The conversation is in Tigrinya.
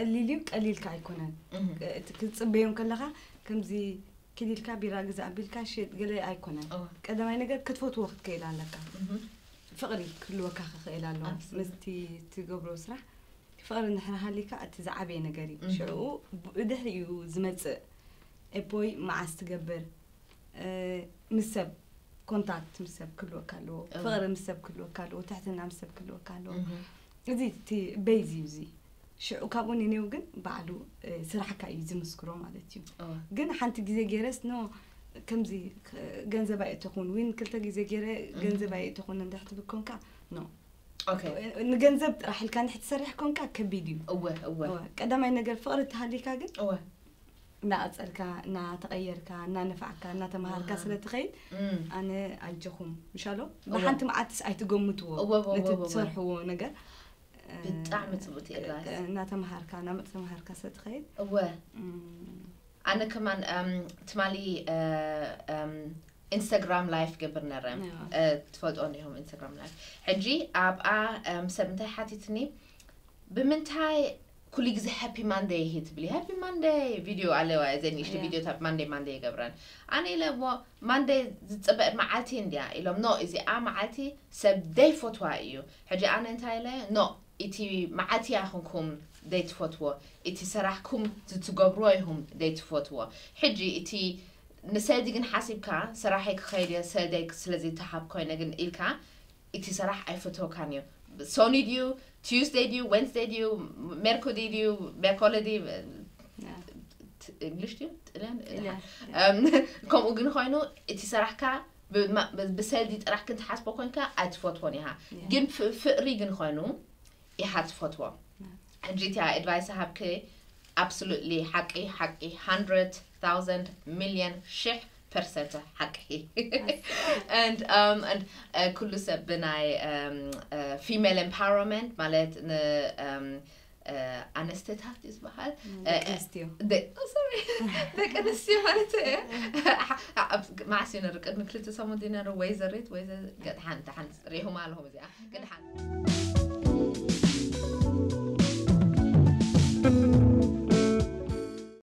ቀሊል እዩ፣ ቀሊልካ ኣይኮነን። እቲ ክትጽበዮም ከለኻ ከምዚ ኪድ ኢልካ ቢራ ግዛእ ኣቢልካ ሽጥ ገለ ኣይኮነን። ቀዳማይ ነገር ክትፈትዎ ክትክእል ኣለካ። ፍቕሪ ክህልወካ ክኽእል ኣለዎ ምስቲ ትገብሮ ስራሕ። ፍቕሪ እንድሕር ሃልዩካ እቲ ዝዓበየ ነገር እዩ። ሽዕኡ ብድሕሪኡ ዝመጽእ ኤቦይ መዓስ ትገብር፣ ምስ ሰብ ኮንታክት ምስ ሰብ ክህልወካ ኣለዎ፣ ፍቕሪ ምስ ሰብ ክህልወካ ኣለዎ፣ ትሕትና ምስ ሰብ ክህልወካ ኣለዎ። እዚ እቲ ቤዝ እዩ። እዚ ሽዑ ካብኡ ንኔው ግን ባዕሉ ስራሕካ እዩ ዝምስክሮ ማለት እዩ። ግን ሓንቲ ግዜ ገይረስ ኖ ከምዚ ገንዘብ ኣየእተኹን ዊን ክልተ ግዜ ገይረ ገንዘብ ኣየእተኹን እንድሕር ትብል ኮንካ ኖ ንገንዘብ ጥራሕ ኢልካ እንድሕር ትሰርሕ ኮንካ ከቢድ እዩ። ቀዳማይ ነገር ፍቕሪ ተሃሊካ ግን እናቐጸልካ እናተቐየርካ እናነፋዕካ እናተምሃርካ ስለ ትኸይድ ኣነ ኣጀኹም ምሻሎ ብሓንቲ መዓልትስ ኣይትገምትዎ ነቲ ትሰርሕዎ ነገር። ብጣዕሚ ጽቡቅ ኣድቫይስ። እናተምሃርካ እናመጽ ተምሃርካ ስለ ትኸይድ እወ ኣነ ከማን ትማሊ ኢንስታግራም ላይፍ ገብር ነረ። ትፈልጦ እንዲኹም ኢንስታግራም ላይፍ። ሕጂ ኣብኣ ሰብ እንታይ ሓቲትኒ፣ ብምንታይ ኩሉ ግዜ ሃፒ ማንደይ ይሂ ትብሊ? ሃፒ ማንደይ ቪድዮ ኣለዋ፣ እዘን ንእሽቶ ቪድዮታት ማንደይ ማንደይ ይገብረን። ኣነ ኢለ እሞ ማንደይ ዝፅበ መዓልቲ እንድያ ኢሎም፣ ኖ እዚኣ መዓልቲ ሰብ ደይፈትዋ እዩ። ሕጂ ኣነ እንታይ ኢለ፣ ኖ እቲ መዓልቲ ያኹንኩም ደይትፈትዎ፣ እቲ ሰራሕኩም ዝትገብርዎ ኢኹም ደይትፈትዎ። ሕጂ እቲ ንሰዲ ግን ሓሲብካ ሰራሐይ ክኸይድ እየ ሰደይ ስለዘይተሃብ ኮይነ ግን ኢልካ እቲ ሰራሕ ኣይፈተወካን እዩ። ሶኒ ድዩ፣ ቲዩስደይ ድዩ፣ ዌንስደይ ድዩ፣ ሜርኩሪ ድዩ፣ ሜርኮለ ድዩ፣ እንግሊሽ ድዩ ጥልያን ከምኡ ግን ኮይኑ እቲ ሰራሕካ ብሰልዲ ጥራሕ ክንትሓስቦ ኮንካ ኣይትፈትዎን ኢኻ። ግን ፍቅሪ ግን ኮይኑ ኢኻ ትፈትዎ። ሕጂ እቲያ ኣድቫይስ ሃብክ ኣብሶሉትሊ ሓቂ ሓቂ hundred thousand million ሽሕ ፐርሰንት ሓቂ። And um, and uh, ኩሉ ሰብ ብናይ um, uh, female empowerment ማለት ን um, uh, ኣነስተታት እዩ ዝበሃል። ደቂ ኣንስትዮ ደቂ ኣንስትዮ ማለት መዓስ እዩ ነሩ? ቅድሚ ክልተ ሰሙን ድዩ ነሩ? ወይዘሪት ወይዘ ገድሓን ደሓን ሪኹም ኣለኹም እዚኣ ገድሓን